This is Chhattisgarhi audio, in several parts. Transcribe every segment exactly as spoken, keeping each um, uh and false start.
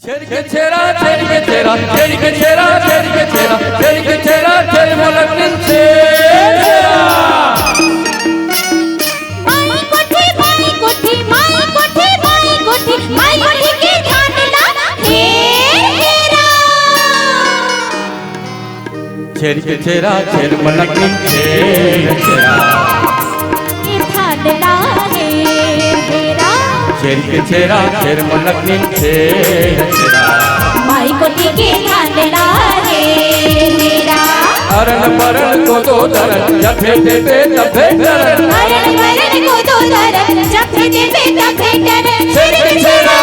छेरी के छेरा, छेरी के छेरा, छेरी के छेरा, छेरी के छेरा, छेरी के छेरा, छेरी मलकिन छेरा। माई कोठी, माई कोठी, माई कोठी, माई कोठी, माई कोठी के धान ला हेर हेरा। छेरी के छेरा, छेरी मलकिन छेरा, छेरा। के धान ला हेर हेरा। छेरी के छेरा, छेरी मलकिन छेरा, छेरा। माई कोठी के धान ला हेर हेरा। अरन बरन कोदो दरन, जब भेटे पे तब भेटरन। अरन बरन कोदो दरन, जब भेटे पे तब भेटरन। छेरी के छेरा।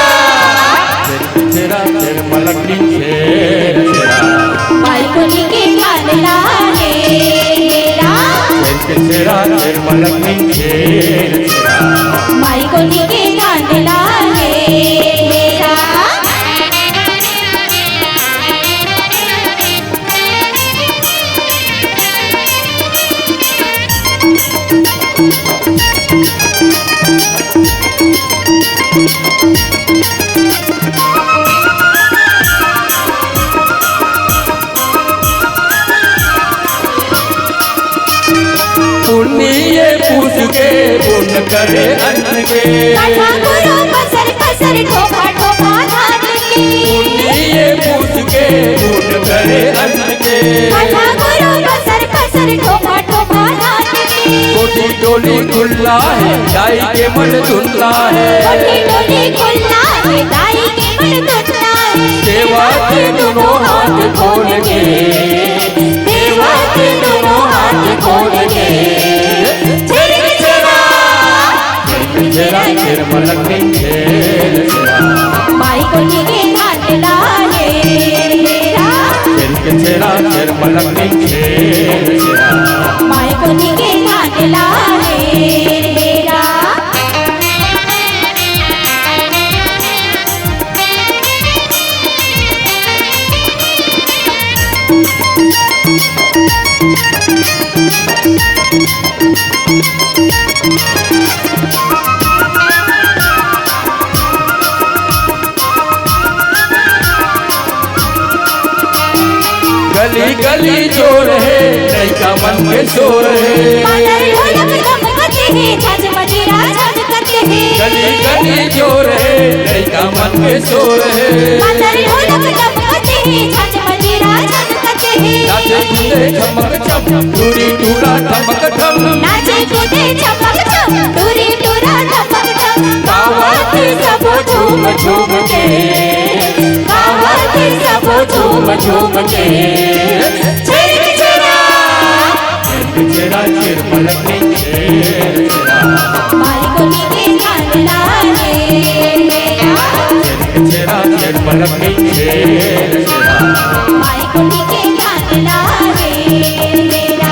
छेरा, छेरा, मलकिन छेरा, छेरा। माई कोठी के धान ला हेर हेरा। छेरा, छेरा, मलकिन छेरा, छेरा। माई कोठी के धान ला हेर हेरा। पुन्नी ये पूस के पुन करे अन्न के। काठा गुरु पसर पसर ठोका ठोका धान के। पुन्नी ये पूस के पुन करे अन्न के। काठा गुरु पसर पसर ठोका ठोका धान के। कोठी टोली खुल्ला हे, दाई के मन धुंधला हे। कोठी टोली खुल्ला हे, दाई के मन धुंधला हे। देवा के दोनों हाथ खोल के, देवा के दोनों हाथ खोल के। छेरी के छेरा, छेरी के छेरा, छेर मलकिन छेर छेरा। माई कोठी के धान ला हेर हेरा। छेरी के छेरा, छेर मलकिन छेर छेरा। माई कोठी के धान ला हेर हेरा। गली गली जोर हे, लइका मन के शोर हे। मादल ढोलक दमकत हे, झांझ मजीरा झटकत हे। गली गली जोर हे, लइका मन के शोर हे। मादल ढोलक दमकत हे, झांझ मजीरा झटकत हे। नाचे कूदे छमक छम, टूरी टूरा ठमक ठम। नाचे कूदे छमक छम, टूरी टूरा ठमक ठम। गावत हे सबो झूम झूम के, गावत हे सबो झूम झूम के। छेर के छेरा, छेर के छेरा, छेर मलकिन छेर छेरा। माई कोठी के धान ला हेर हेरा। छेर के छेरा, छेर मलकिन छेर छेरा। माई कोठी के धान ला हेर हेरा।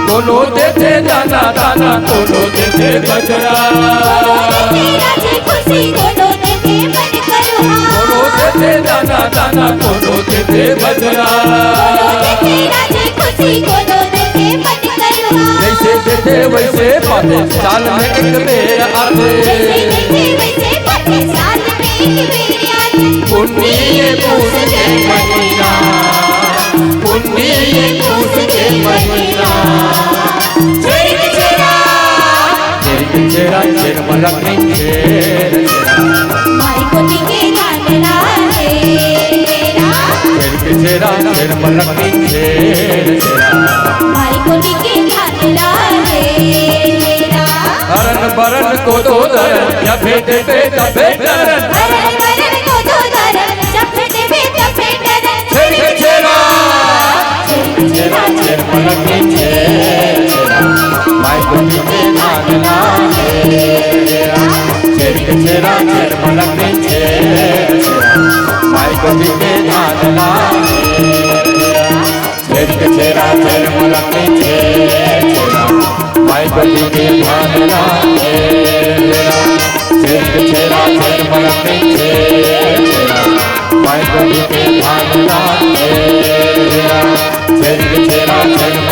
कोनो देथे दाना दाना, कोनो देथे बजरा। कोनो देथे राजी खुशी, कोनो देथे मन करुणा। कोनो देथे दाना दाना, कोनो देथे बजरा। कोनो देथे राजी खुशी, कोनो देथे मन करुणा। जैसे देथे वैसे पाथे, साल में एक बेर आथे। जैसे देथे वैसे पाथे, साल में एक बेर आथे। पुन्नी ये पूस के महीना, पुन्नी ये पूस के महीना। छेर के छेरा, छेर के छेरा, छेर मलकिन छेर छेरा। माई कोठी के धान ला हेर हेरा। छेर के छेरा, छेर मलकिन छेर छेरा। माई कोठी के धान ला हेर हेरा। हरन बरन कोदो दरन, या भेटे पे तब भेटरन। हरन बरन कोदो दरन, जब भेटे पे तब भेटरन। छेर के छेरा, छेर के छेरा, छेर मलकिन छेर छेरा। माई कोठी के धान ला हेर हेरा। छेर के छेरा, छेर मलकिन छेर छेरा। माई कोठी के धान ला हेर हेरा। छेर के छेरा, छेर मलकिन छेर छेरा। राखे हे राम। सिर छेरा छेर मन के छेर छेरा, मैं प्रभु के ध्यान राखे हे राम। सिर छेरा छेर